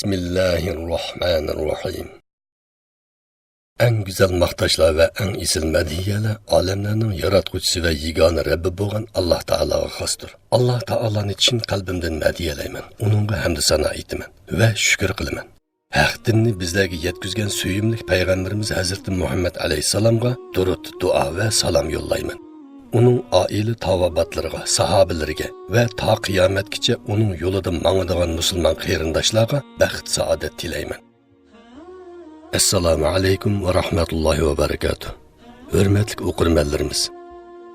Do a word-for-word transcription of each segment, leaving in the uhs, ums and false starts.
بىسمىللاھىررەھمانىررەھىم. ئەڭ گۈزەل ماختاشلار ۋە ئەڭ ئېسىل مەدھىيەلەر ئالەملەرنىڭ ياراتقۇچىسى ۋە يېگانە رەببى بولغان ئاللاھ تائالاغا خاستۇر. ئاللاھ تائالانى چىن قەلبىمدىن مەدھىيەلەيمەن، ئۇنىڭغا ھەمدۇ سانا ئېيتىمەن ۋە شۈكۈر قىلىمەن. ھەق دىننى بىزلەرگە يەتكۈزگەن سۆيۈملۈك پەيغەمبىرىمىز ھەزرىتى مۇھەممەد ئەلەيھىسسالامغا دۇرۇت، دۇئا ۋە سالام يوللايمەن. ئۇنىڭ ئائىلە تاۋابىئاتلىرىغا، ساھابىلىرىگە ۋە تا قىيامەتكىچە ئۇنىڭ يولىدا ماڭىدىغان مۇسۇلمان قېرىنداشلارغا بەخت-سائادەت تىلەيمەن. ئەسسالامۇ ئەلەيكۇم ۋە رەھمەتۇللاھى ۋە بەرىكاتۇھ. ھۆرمەتلىك ئوقۇرمەنلىرىمىز،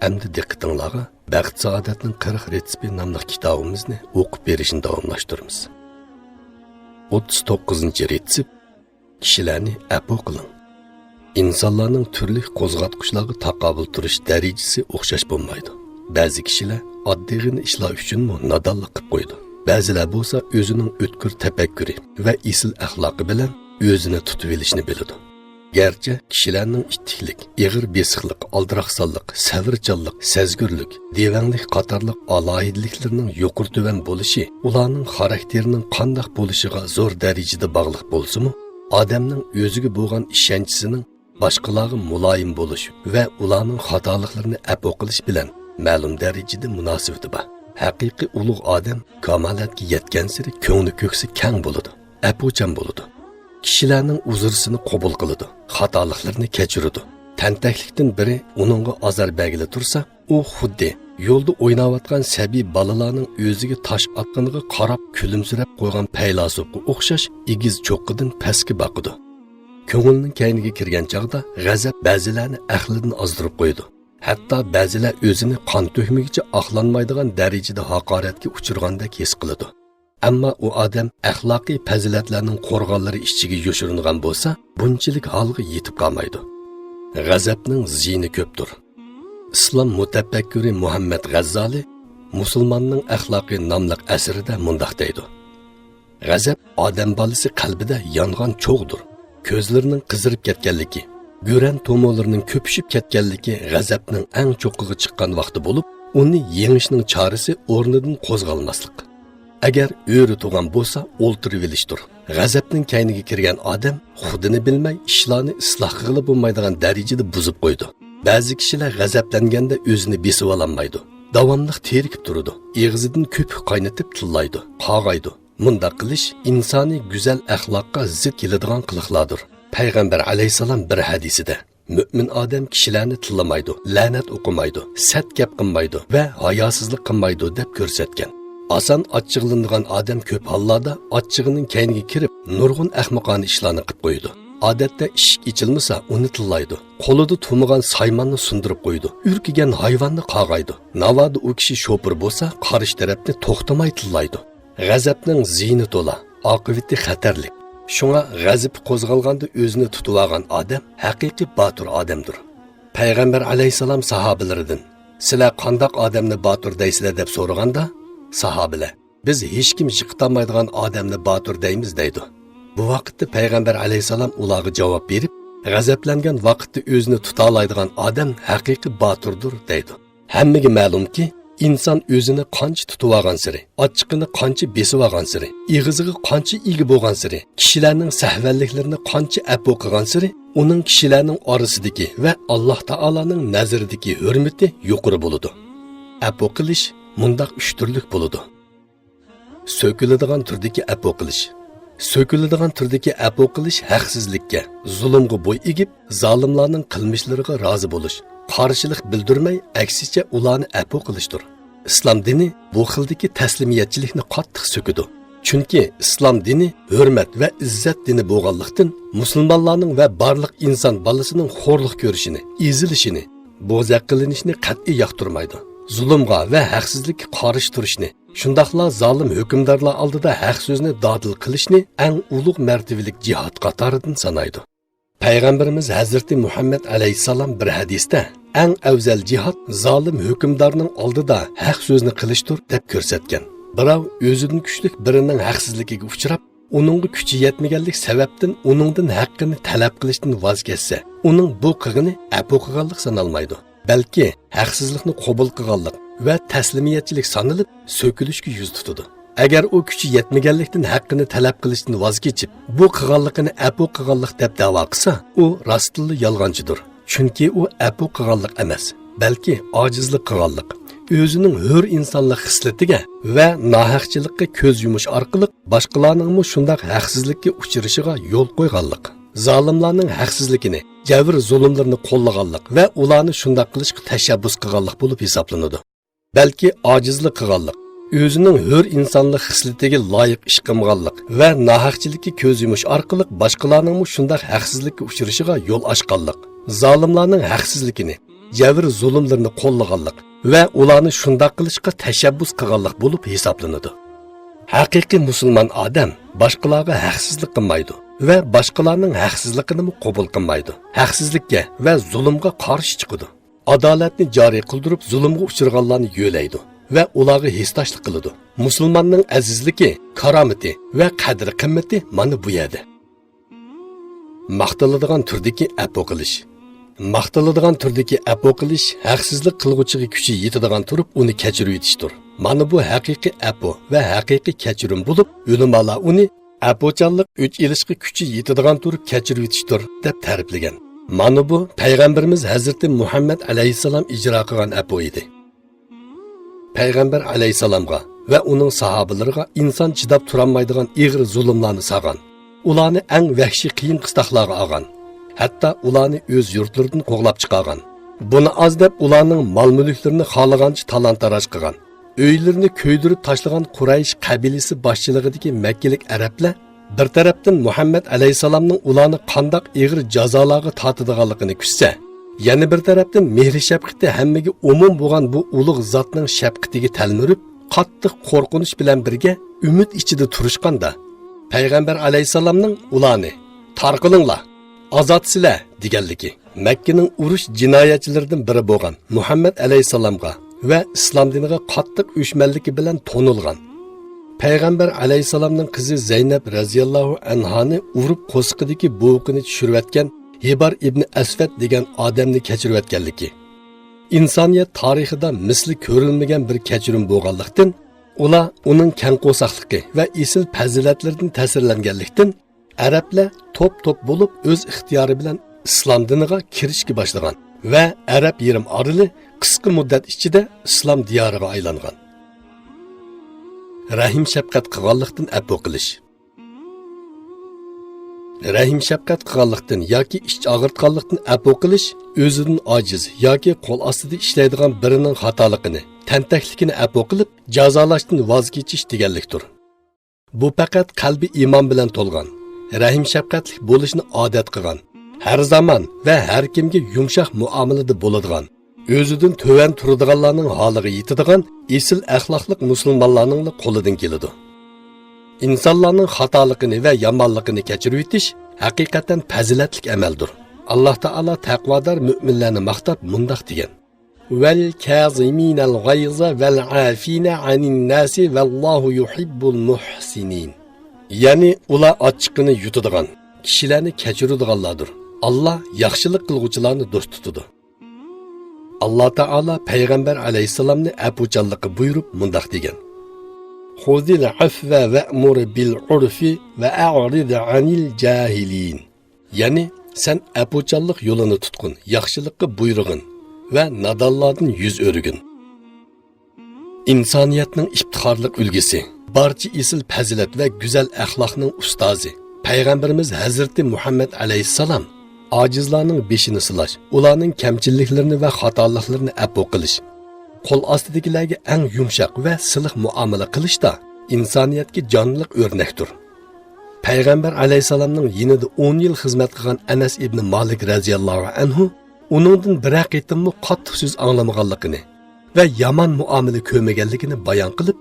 ئەمدى دىققىتىڭلارغا بەخت-سائادەتنىڭ قىرىق رېتسېپى ناملىق كىتابىمىزنى ئوقۇپ بېرىشنى داۋاملاشتۇرىمىز. ئوتتۇز توققۇزىنچى رېتسېپ، كىشىلەرنى ئەپۇ قىلىڭ. ئىنسانلارنىڭ تۈرلۈك قوزغاتقۇچلارغا تاقابىل تۇرۇش دەرىجىسى ئوخشاش بولمايدۇ. بەزى كىشىلەر ئاددىيغىنە ئىشلار ئۈچۈنمۇ نادانلىق قىلىپ قويىدۇ. بەزىلەر بولسا ئۆزىنىڭ ئۆتكۈر تەپەككۇرى ۋە ئېسىل ئەخلاقى بىلەن ئۆزىنى تۇتۇۋېلىشنى بىلىدۇ. گەرچە كىشىلەرنىڭ ئىتتىكلىك، ئېغىر بېسىقلىق، ئالدىراقسانلىق، سەۋرچانلىق، سەزگۈرلۈك، دېۋەڭلىك قاتارلىق ئالاھىدىلىكلىرىنىڭ يۇقىرى-تۆۋەن بولۇشى ئۇلارنىڭ خاراكتېرىنىڭ قانداق بولۇشىغا زور دەرىجىدە باغلىق بولسىمۇ، ئادەمنىڭ ئۆزىگە بولغان ئىشەنچىسىنىڭ باشقىلارغا مۇلايىم بولۇش ۋە ئۇلارنىڭ خاتالىقلىرىنى ئەپۇ قىلىش بىلەن مەلۇم دەرىجىدە مۇناسىۋىتى بار. ھەقىقىي ئۇلۇغ ئادەم كامالەتكە يەتكەنسېرى كۆڭلى كۆكسى كەڭ بولىدۇ، ئەپۇچان بولىدۇ. كىشىلەرنىڭ ئۇزرىسىنى قوبۇل قىلىدۇ، خاتالىقلىرىنى كەچۈرىدۇ. تەنتەكلىكتىن بىرى ئۇنىڭغا ئازار بەرگىلى تۇرسا، ئۇ خۇددى يولدا ئويناۋاتقان سەبىي بالىلارنىڭ ئۆزىگە تاش ئاتقىنىغا قاراپ كۈلۈمسىرەپ قويغان پەيلاسوپقا ئوخشاش ئېگىز چوققىدىن پەسكە باقىدۇ. كۆڭۈلنىڭ كەينىگە كىرگەن چاغدا غەزەپ بەزىلەرنى ئەقلىدىن ئازدۇرۇپ قويىدۇ. ھەتتا بەزىلەر ئۆزىنى قان تۆكمىگىچە ئاقلانمايدىغان دەرىجىدە ھاقارەتكە ئۇچرىغاندەك ھېس قىلىدۇ. ئەمما ئۇ ئادەم ئەخلاقىي پەزىلەتلەرنىڭ قورغانلىرى ئىچىگە يوشۇرۇنغان بولسا، بۇنچىلىك ھالغا يېتىپ قالمايدۇ. غەزەپنىڭ زىيىنى كۆپتۇر. ئىسلام مۇتەپەككۇرى مۇھەممەد غەززالى مۇسۇلماننىڭ ئەخلاقى ناملىق ئەسىرىدە مۇنداق دەيدۇ: غەزەپ ئادەم بالىسى قەلبىدە يانغان چوغدۇر. كۆزلىرىنىڭ قىزىرىپ كەتكەنلىكى، گۆرەن تومۇرلىرىنىڭ كۆپۈشۈپ كەتكەنلىكى غەزەپنىڭ ئەڭ چوققىغا چىققان ۋاقتى بولۇپ، ئۇنى يېڭىشنىڭ چارىسى ئورنىدىن قوزغالماسلىق. ئەگەر ئۆرە تۇغان بولسا، ئولتۇرۇۋېلىشتۇر. غەزەپنىڭ كەينىگە كىرگەن ئادەم خۇدىنى بىلمەي، ئىشلارنى ئىسلاھ قىلغىلى بولمايدىغان دەرىجىدە بۇزۇپ قويىدۇ. بەزى كىشىلەر غەزەپلەنگەندە ئۆزىنى بېسىۋالالمايدۇ. داۋاملىق تېرىكىپ تۇرىدۇ. ئېغىزىدىن كۆپۈك قاينىتىپ تىللايدۇ، قاغايدۇ. مۇنداق قىلىش ئىنسانىي گۈزەل ئەخلاققا زىت كېلىدىغان قىلىقلاردۇر. پەيغەمبەر ئەلەيھىسسالام بىر ھەدىسىدە، مۆمىن ئادەم كىشىلەرنى تىللىمايدۇ، لەنەت ئوقۇمايدۇ، سەت گەپ قىلمايدۇ ۋە ھاياسىزلىق قىلمايدۇ، دەپ كۆرسەتكەن. ئاسان ئاچچىقلىنىدىغان ئادەم كۆپ ھاللاردا ئاچچىقىنىڭ كەينىگە كىرىپ، نۇرغۇن ئەخمىقانە ئىشلارنى قىلىپ قويىدۇ. ئادەتتە ئىشىك ئېچىلمىسا، ئۇنى تىللايدۇ. قولىدا تۇمىغان سايماننى سۇندۇرۇپ قويىدۇ. ئۈركۈگەن ھايۋاننى قاغايدۇ. ناۋادا ئۇ كىشى شوپۇر بولسا، قارشى تەرەپنى توختىماي تىللايدۇ. غەزەپنىڭ زىيىنى تولا، ئاقىۋىتى خەتەرلىك. شۇڭا غەزىپى قوزغالغاندا ئۆزىنى تۇتۇۋالغان ئادەم ھەقىقىي باتۇر ئادەمدۇر. پەيغەمبەر ئەلەيھىسسالام ساھابىلىرىدىن، «سىلەر قانداق ئادەمنى باتۇر دەيسىلەر؟» دەپ سورىغاندا، ساھابىلەر، «بىز ھېچكىم يىقىتالمايدىغان ئادەمنى باتۇر دەيمىز» دەيدۇ. بۇ ۋاقىتتا پەيغەمبەر ئەلەيھىسسالام ئۇلارغا جاۋاب بېرىپ، «غەزەپلەنگەن ۋاقىتتا ئۆزىنى تۇتالايدىغان ئادەم ھەقىقىي باتۇردۇر» دەيدۇ. ھەممىگە مەلۇمكى، ئىنسان ئۆزىنى قانچە تۇتۇۋالغانسېرى، ئاچچىقىنى قانچە بېسىۋالغانسېرى، ئېغىزىغا قانچە ئىگە بولغانسېرى، كىشىلەرنىڭ سەھۋەنلىكلىرىنى قانچە ئەپۇ قىلغانسېرى، ئۇنىڭ كىشىلەرنىڭ ئارىسىدىكى ۋە ئاللاھ تائالانىڭ نەزىرىدىكى ھۆرمىتى يۇقىرى بولىدۇ. ئەپۇ قىلىش مۇنداق ئۈچ تۈرلۈك بولىدۇ. سۆكۈلىدىغان تۈردىكى ئەپۇ قىلىش. سۆكۈلىدىغان تۈردىكى ئەپۇ قىلىش ھەقسىزلىككە، زۇلۇمغا بوي ئېگىپ، زالىملارنىڭ قىلمىشلىرىغا رازى بولۇش، قارشىلىق بىلدۈرمەي، ئەكسىچە ئۇلارنى ئەپۇ قىلىشتۇر. ئىسلام دىنى بۇ خىلدىكى تەسلىمىيەتچىلىكنى قاتتىق سۆكىدۇ. چۈنكى ئىسلام دىنى ھۆرمەت ۋە ئىززەت دىنى بولغانلىقتىن، مۇسۇلمانلارنىڭ ۋە بارلىق ئىنسان بالىسىنىڭ خورلۇق كۆرۈشىنى، ئېزىلىشىنى، بوزەك قىلىنىشنى قەتئىي ياقتۇرمايدۇ. زۇلۇمغا ۋە ھەقسىزلىككە قارشى تۇرۇشنى، شۇنداقلا زالىم ھۆكۈمدارلار ئالدىدا ھەق سۆزنى دادىل قىلىشنى ئەڭ ئۇلۇغ مەرتىۋىلىك جىھاد قاتارىدىن سانايدۇ. پەيغەمبىرىمىز ھەزرىتى مۇھەممەد ئەلەيھىسسالام بىر ھەدىستە، «ئەڭ ئەۋزەل جىھاد زالىم ھۆكۈمدارنىڭ ئالدىدا ھەق سۆزنى قىلىشتۇر» دەپ كۆرسەتكەن. بىراۋ ئۆزىدىن كۈچلۈك بىرىنىڭ ھەقسىزلىكىگە ئۇچراپ، ئۇنىڭغا كۈچى يەتمىگەنلىك سەۋەبتىن ئۇنىڭدىن ھەققىنى تەلەپ قىلىشتىن ۋاز كەچسە، ئۇنىڭ بۇ قىلغىنى ئەپۇ قىلغانلىق سانالمايدۇ، بەلكى ھەقسىزلىقنى قوبۇل قىلغانلىق ۋە تەسلىمىيەتچىلىك سانىلىپ، سۆكۈلۈشكە يۈز تۇتىدۇ. ئەگەر ئۇ كۈچى يەتمىگەنلىكتىن ھەققىنى تەلەپ قىلىشتىن ۋاز كېچىپ، بۇ قىلغانلىقىنى ئەپۇ قىلغانلىق دەپ دەۋا قىلسا، ئۇ راستتىنلا يالغانچىدۇر. چۈنكى ئۇ ئەپۇ قىلغانلىق ئەمەس، بەلكى ئاجىزلىق قىلغانلىق، ئۆزىنىڭ ھۆر ئىنسانلىق خىسلىتىگە ۋە ناھەقچىلىققا كۆز يۇمۇش ئارقىلىق باشقىلارنىڭمۇ شۇنداق ھەقسىزلىككە ئۇچرىشىغا يول قويغانلىق، زالىملارنىڭ ھەقسىزلىكىنى، جەۋر-زۇلۇملىرىنى قوللىغانلىق ۋە ئۇلارنى شۇنداق قىلىشقا تەشەببۇس قىلغانلىق بولۇپ ھېسابلىنىدۇ. بەلكى ئاجىزلىق قىلغانلىق، ئۆزىنىڭ ھۆر ئىنسانلىق خىسلىتىگە لايىق ئىش قىلمىغانلىق ۋە ناھەقچىلىككە كۆز يۇمۇش ئارقىلىق باشقىلارنىڭمۇ شۇنداق ھەقسىزلىككە ئۇچرىشىغا يول ئاچقانلىق، زالىملارنىڭ ھەقسىزلىكىنى، جەۋر-زۇلۇملىرىنى قوللىغانلىق ۋە ئۇلارنى شۇنداق قىلىشقا تەشەببۇس قىلغانلىق بولۇپ ھېسابلىنىدۇ. ھەقىقىي مۇسۇلمان ئادەم باشقىلارغا ھەقسىزلىق قىلمايدۇ ۋە باشقىلارنىڭ ھەقسىزلىقىنىمۇ قوبۇل قىلمايدۇ. ھەقسىزلىككە ۋە زۇلۇمغا قارشى چىقىدۇ. ئادالەتنى جارى قىلدۇرۇپ، زۇلۇمغا ئۇچرىغانلارنى يۆلەيدۇ ۋە ئۇلارغا ھېسداشلىق قىلىدۇ. مۇسۇلماننىڭ ئەزىزلىكى، كارامىتى ۋە قەدىر-قىممىتى مانا بۇ يەردە. ماختىلىدىغان تۈردىكى ئەپۇ قىلىش. ماختىلىدىغان تۈردىكى ئەپۇ قىلىش ھەقسىزلىق قىلغۇچىغا كۈچى يېتىدىغان تۇرۇپ ئۇنى كەچۈرۈۋېتىشتۇر. مانا بۇ ھەقىقىي ئەپۇ ۋە ھەقىقىي كەچۈرۈم بولۇپ، ئۆلىمالار ئۇنى ئەپۇچانلىق ئۆچ ئېلىشقا كۈچى يېتىدىغان تۇرۇپ كەچۈرۈۋېتىشتۇر، دەپ تەرىپلىگەن. مانا بۇ پەيغەمبىرىمىز ھەزرىتى مۇھەممەد ئەلەيھىسسالام ئىجرا قىلغان ئەپۇ ئىدى. پەيغەمبەر ئەلەيھىسسالامغا ۋە ئۇنىڭ ساھابىلىرىغا ئىنسان چىداپ تۇرالمايدىغان ئېغىر زۇلۇملارنى سالغان، ئۇلارنى ئەڭ ۋەھشىي قىيىن قىستاقلارغا ئالغان، ھەتتا ئۇلارنى ئۆز يۇرتلىرىدىن قوغلاپ چىقارغان. بۇنى ئاز دەپ، ئۇلارنىڭ مال-مۈلۈكلىرىنى خالىغانچە تالان-تاراج قىلغان. ئۆيلىرىنى كۆيدۈرۈپ تاشلىغان قۇرەيش قەبىلىسى باشچىلىقىدىكى مەككىلىك ئەرەبلەر بىر تەرەپتىن مۇھەممەد ئەلەيھىسسالامنىڭ ئۇلارنى قانداق ئېغىر جازالارغا تارتىدىغانلىقىنى كۈتسە، يەنە بىر تەرەپتىن مېھرى-شەپقىتى ھەممىگە ئومۇم بولغان بۇ ئۇلۇغ زاتنىڭ شەپقىتىگە تەلمۈرۈپ، قاتتىق قورقۇنچ بىلەن بىرگە ئۈمىد ئىچىدە تۇرۇشقاندا، پەيغەمبەر ئەلەيھىسسالامنىڭ ئۇلارنى «تارقىلىڭلار، ئازاد سىلەر» دېگەنلىكى، مەككىنىڭ ئۇرۇش جىنايەتچىلىرىدىن بىرى بولغان مۇھەممەد ئەلەيھىسسالامغا ۋە ئىسلام دىنىغا قاتتىق ئۆچمەنلىكى بىلەن تونۇلغان، پەيغەمبەر ئەلەيھىسسالامنىڭ قىزى زەينەپ رەزىياللاھۇ ئەنھانى ئۇرۇپ قورسىقىدىكى بوۋىقىنى چۈشۈرۈۋەتكەن ھىبار ئىبنى ئەسۋەد دېگەن ئادەمنى كەچۈرۈۋەتكەنلىكى، ئىنسانىيەت تارىخىدا مىسلى كۆرۈلمىگەن بىر كەچۈرۈم بولغانلىقتىن، ئۇلار ئۇنىڭ كەڭ قورساقلىقى ۋە ئېسىل پەزىلەتلىرىدىن تەسىرلەنگەنلىكتىن، ئەرەبلەر توپ-توپ بولۇپ ئۆز ئىختىيارى بىلەن ئىسلام دىنىغا كىرىشكە باشلىغان ۋە ئەرەب يېرىم ئارىلى قىسقا مۇددەت ئىچىدە ئىسلام دىيارىغا ئايلانغان. رەھىم-شەپقەت قىلغانلىقتىن ئەپۇ قىلىش. رەھىم-شەپقەت قىلغانلىقتىن ياكى ئىچ ئاغرىتقانلىقتىن ئەپۇ قىلىش ئۆزىدىن ئاجىز ياكى قول ئاستىدا ئىشلەيدىغان بىرىنىڭ خاتالىقىنى، تەنتەكلىكىنى ئەپۇ قىلىپ، جازالاشتىن ۋاز كېچىش دېگەنلىكتۇر. بۇ پەقەت قەلبى ئىمان بىلەن تولغان، رەھىم-شەپقەتلىك بولۇشنى ئادەت قىلغان، ھەر زامان ۋە ھەر كىمگە يۇمشاق مۇئامىلىدە بولىدىغان، ئۆزىدىن تۆۋەن تۇرىدىغانلارنىڭ ھالىغا يېتىدىغان ئېسىل ئەخلاقلىق مۇسۇلمانلارنىڭلا قولىدىن كېلىدۇ. ئىنسانلارنىڭ خاتالىقىنى ۋە يامانلىقىنى كەچۈرۈۋېتىش ھەقىقەتەن پەزىلەتلىك ئەمەلدۇر. ئاللا تائالا تەقۋادار مۆمىنلەرنى ماختاپ مۇنداق دېگەن: «ۋەل كازىمىنەل غەيزە ۋەل ئافىنە ئەنىن ناسى ۋەللاھۇ يۇھىببۇل مۇھسىنىن.» يەنى ئۇلار ئاچچىقىنى يۇتىدىغان، كىشىلەرنى كەچۈرىدىغانلاردۇر. ئاللا ياخشىلىق قىلغۇچىلارنى دوست تۇتىدۇ. ئاللا تائالا پەيغەمبەر ئەلەيھىسسالامنى ئەپۇچانلىققا بۇيرۇپ مۇنداق دېگەن: «خۇزىل ئەفۋە ۋەئمۇر بىل ئۇرفى ۋە ئەئرىد ئەنىل جاھىلىن.» يەنى، سەن ئەپۇچانلىق يولىنى تۇتقىن، ياخشىلىققا بۇيرۇغىن ۋە نادانلاردىن يۈز ئۆرۈگىن. ئىنسانىيەتنىڭ ئىپتىخارلىق ئۈلگىسى، بارچە ئېسىل پەزىلەت ۋە گۈزەل ئەخلاقنىڭ ئۇستازى، پەيغەمبىرىمىز ھەزرىتى مۇھەممەد ئەلەيھىسسالام ئاجىزلارنىڭ بېشىنى سىلاش، ئۇلارنىڭ كەمچىلىكلىرىنى ۋە خاتالىقلىرىنى ئەپۇ قىلىش، قول ئاستىدىكىلەرگە ئەڭ يۇمشاق ۋە سىلىق مۇئامىلە قىلىشتا ئىنسانىيەتكە جانلىق ئۆرنەكتۇر. پەيغەمبەر ئەلەيھىسسالامنىڭ يېنىدا ئون يىل خىزمەت قىلغان ئەنەس ئىبنى مالىك رەزىياللاھۇ ئەنھۇ ئۇنىڭدىن بىرەر قېتىممۇ قاتتىق سۆز ئاڭلىمىغانلىقىنى ۋە يامان مۇئامىلە كۆرمىگەنلىكىنى بايان قىلىپ،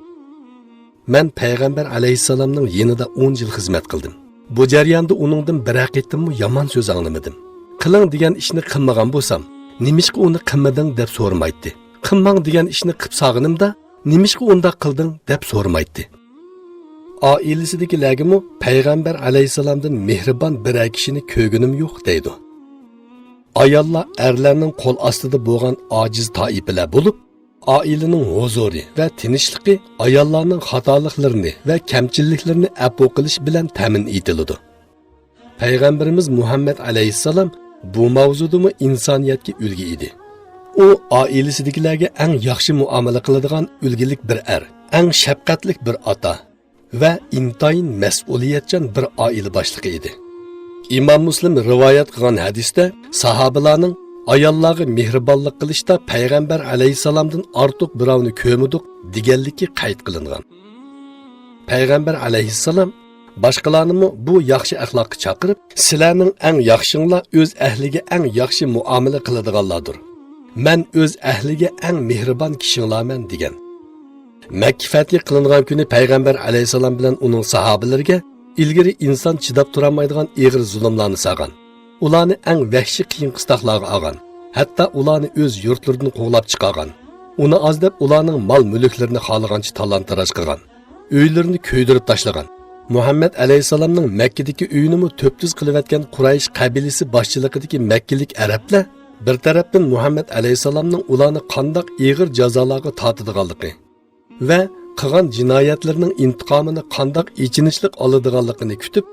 مەن پەيغەمبەر ئەلەيھىسسالامنىڭ يېنىدا ئون يىل خىزمەت قىلدىم. بۇ جەرياندا ئۇنىڭدىن بىرەر قېتىممۇ يامان سۆز ئاڭلىمىدىم. قىلىڭ دېگەن ئىشنى قىلمىغان بولسام، نېمىشقا ئۇنى قىلمىدىڭ دەپ سورىمايتتى. قىلماڭ دېگەن ئىشنى قىپ سالغىنىمدا، نېمىشقا ئۇنداق قىلدىڭ دەپ سورىمايتتى. ئائىلىسىدىكىلەرگىمۇ پەيغەمبەر ئەلەيھىسسالامدىن مېھرىبان بىرەر كىشىنى كۆرگىنىم يوق دەيدۇ. ئاياللار ئەرلەرنىڭ قول ئاستىدا بولغان ئاجىز تائىپىلەر بولۇپ، ئائىلىنىڭ ھۇزۇرى ۋە تىنچلىقى ئاياللارنىڭ خاتالىقلىرىنى ۋە كەمچىلىكلىرىنى ئەپۇ قىلىش بىلەن تەمىن ئېتىلىدۇ. پەيغەمبىرىمىز مۇھەممەد ئەلەيھىسسالام بۇ ماۋزۇدىمۇ ئىنسانىيەتكە ئۈلگە ئىدى. ئۇ ئائىلىسىدىكىلەرگە ئەڭ ياخشى مۇئامىلە قىلىدىغان ئۈلگىلىك بىر ئەر، ئەڭ شەپقەتلىك بىر ئاتا ۋە ئىنتايىن مەسئۇلىيەتچان بىر ئائىلە باشلىقى ئىدى. ئىمام مۇسلىم رىۋايەت قىلغان ھەدىستە ساھابىلارنىڭ ئاياللارغا مېھرىبانلىق قىلىشتا پەيغەمبەر ئەلەيھىسسالامدىن ئارتۇق بىراۋنى كۆرمىدۇق دېگەنلىكى قەيت قىلىنغان. پەيغەمبەر ئەلەيھىسسالام باشقىلارنىمۇ بۇ ياخشى ئەخلاققا چاقىرىپ، سىلەرنىڭ ئەڭ ياخشىڭلار ئۆز ئەھلىگە ئەڭ ياخشى مۇئامىلە قىلىدىغانلاردۇر. مەن ئۆز ئەھلىگە ئەڭ مېھرىبان كىشىڭلارمەن دېگەن. مەككە فەتھى قىلىنغان كۈنى پەيغەمبەر ئەلەيھىسسالام بىلەن ئۇنىڭ ساھابىلىرىگە ئىلگىرى ئىنسان چىداپ تۇرالمايدىغان ئېغىر زۇلۇملارنى سالغان. ئۇلارنى ئەڭ ۋەھشىي قىيىن قىستاقلارغا ئالغان. ھەتتا ئۇلارنى ئۆز يۇرتلىرىدىن قوغلاپ چىقارغان. ئۇنى ئاز دەپ ئۇلارنىڭ مال-مۈلۈكلىرىنى خالىغانچە تالان-تاراج قىلغان. ئۆيلىرىنى كۆيدۈرۈپ تاشلىغان. مۇھەممەد ئەلەيھىسسالامنىڭ مەككىدىكى ئۆيىنىمۇ تۈپتۈز قىلىۋەتكەن قۇرەيش قەبىلىسى باشچىلىقىدىكى مەككىلىك ئەرەبلەر بىر تەرەپتىن مۇھەممەد ئەلەيھىسسالامنىڭ ئۇلارنى قانداق ئېغىر جازالارغا تارتىدىغانلىقى ۋە قىلغان جىنايەتلىرىنىڭ ئىنتىقامىنى قانداق ئېچىنىشلىق ئالىدىغانلىقىنى كۈتۈپ،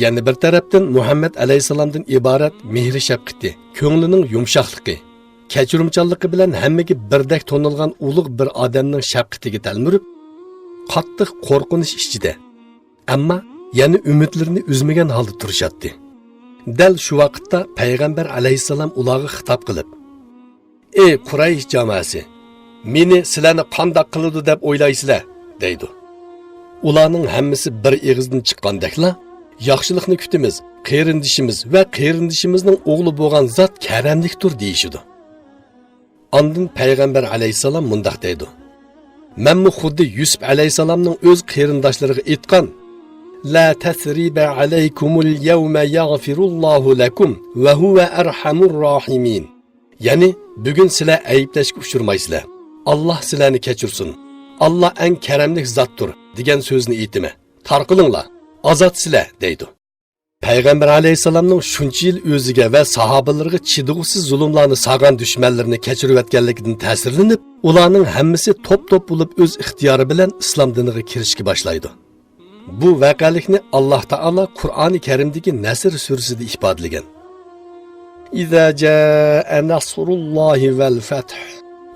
يەنە بىر تەرەپتىن مۇھەممەد ئەلەيھىسسالامدىن ئىبارەت مېھرى-شەپقىتى، كۆڭلىنىڭ يۇمشاقلىقى، كەچۈرۈمچانلىقى بىلەن ھەممىگە بىردەك تونۇلغان ئۇلۇغ بىر ئادەمنىڭ شەپقىتىگە تەلمۈرۈپ، قاتتىق قورقۇنچ ئىچىدە، ئەمما يەنە ئۈمىدلىرىنى ئۈزمىگەن ھالدا تۇرۇشاتتى. دەل شۇ ۋاقىتتا پەيغەمبەر ئەلەيھىسسالام ئۇلارغا خىتاب قىلىپ، «ئەي قۇرەيش جامائەسى، مېنى سىلەرنى قانداق قىلىدۇ دەپ ئويلايسىلەر؟» دەيدۇ. ئۇلارنىڭ ھەممىسى بىر ئېغىزدىن چىققاندەكلا، «ياخشىلىقنى كۈتىمىز، قېرىندىشىمىز ۋە قېرىندىشىمىزنىڭ ئوغلى بولغان زات كەرەملىكتۇر» دېيىشىدۇ. ئاندىن پەيغەمبەر ئەلەيھىسسالام مۇنداق دەيدۇ، مەنمۇ خۇددى يۈسۈپ ئەلەيھىسسالامنىڭ ئۆز قېرىنداشلىرىغا ئېيتقان، «لا تەسرىبە ئەلەيكۇمۇل يەۋمە يەغفىرۇللاھۇ لەكۇم ۋە ھۇۋە ئەرھەمۇر راھىمىن.» يەنى، «بۈگۈن سىلەر ئەيىبلەشكە ئۇچرىمايسىلەر. ئاللا سىلەرنى كەچۈرسۇن. ئاللا ئەڭ كەرەملىك زاتتۇر» دېگەن سۆزنى ئېيتىمەن. «تارقىلىڭلار، ئازاد سىلەر» دەيدۇ. پەيغەمبەر ئەلەيھىسسالامنىڭ شۇنچە يىل ئۆزىگە ۋە ساھابىلىرىغا چىدىغۇسىز زۇلۇملارنى سالغان دۈشمەنلىرىنى كەچۈرۈۋەتكەنلىكىدىن تەسىرلىنىپ، ئۇلارنىڭ ھەممىسى توپ-توپ بولۇپ ئۆز ئىختىيارى بىلەن ئىسلام دىنىغا كىرىشكە باشلايدۇ. بۇ ۋەقەلىكنى ئاللا تائالا قۇرئانى كەرىمدىكى نەسر سۈرىسىدە ئىپادىلىگەن. إذا جاء نصر الله والفتح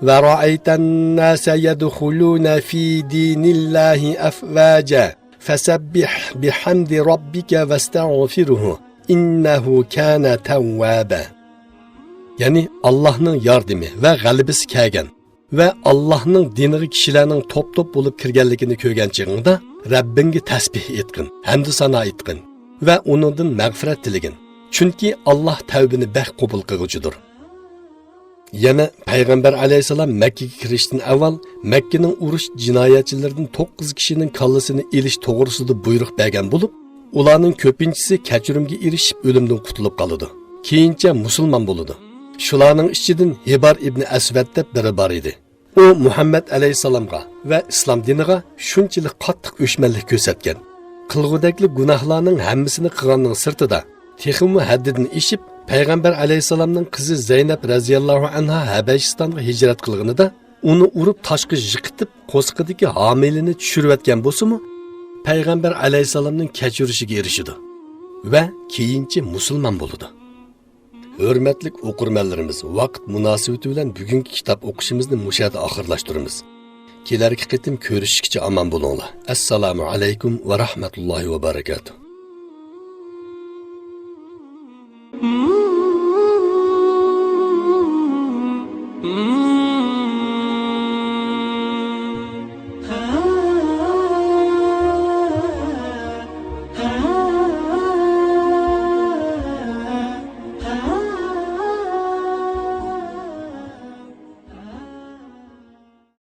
ورأيت الناس يدخلون في دين الله أفواجا فسبح بحمد ربك واستغفره إنه كان توابا. يەنى، ئاللاھنىڭ ياردىمى ۋە غەلىبىسى كەلگەن ۋە ئاللاھنىڭ دىنىغا كىشىلەرنىڭ توپ-توپ بولۇپ كىرگەنلىكىنى كۆرگەن چېغىڭدا، رەببىڭگە تەسبىھ ئېيتقىن، ھەمدۇ سانا ئېيتقىن ۋە ئۇنىڭدىن مەغپىرەت تىلىگىن. چۈنكى ئاللاھ تەۋبىنى بەك قوبۇل قىلغۇچىدۇر. يەنە پەيغەمبەر ئەلەيھىسسالام مەككىگە كىرىشتىن ئاۋۋال مەككىنىڭ ئۇرۇش جىنايەتچىلىرىدىن توققۇز كىشىنىڭ كاللىسىنى ئېلىش توغرىسىدا بۇيرۇق بەرگەن بولۇپ، ئۇلارنىڭ كۆپىنچىسى كەچۈرۈمگە ئېرىشىپ ئۆلۈمدىن قۇتۇلۇپ قالىدۇ. كېيىنچە مۇسۇلمان بولىدۇ. شۇلارنىڭ ئىچىدىن ھىبار ئىبنى ئەسۋەد دەپ بىرى بار ئىدى. ئۇ مۇھەممەد ئەلەيھىسسالامغا ۋە ئىسلام دىنىغا شۇنچىلىك قاتتىق ئۆچمەنلىك كۆرسەتكەن. قىلغۇدەكلىك گۇناھلارنىڭ ھەممىسىنى قىلغاننىڭ سىرتىدا، تېخىمۇ ھەددىدىن ئېشىپ، پەيغەمبەر ئەلەيھىسسالامنىڭ قىزى زەينەپ رەزىياللاھۇ ئەنھا ھەبەشىستانغا ھىجرەت قىلغىنىدا، ئۇنى ئۇرۇپ تاشقا يىقىتىپ، قورسىقىدىكى ھامىلىنى چۈشۈرۈۋەتكەن بولسىمۇ، پەيغەمبەر ئەلەيھىسسالامنىڭ كەچۈرۈشىگە ئېرىشىدۇ ۋە كېيىنچە مۇسۇلمان بولىدۇ. ھۆرمەتلىك ئوقۇرمەنلىرىمىز، ۋاقىت مۇناسىۋىتى بىلەن بۈگۈنكى كىتاب ئوقۇشىمىزنى مۇشۇ يەردە ئاخىرلاشتۇرىمىز. كېلەركى قېتىم كۆرۈشكىچە ئامان بولۇڭلار. ئەسسالامۇ ئەلەيكۇم ۋە رەھمەتۇللاھى ۋە بەرەكاتۇھ.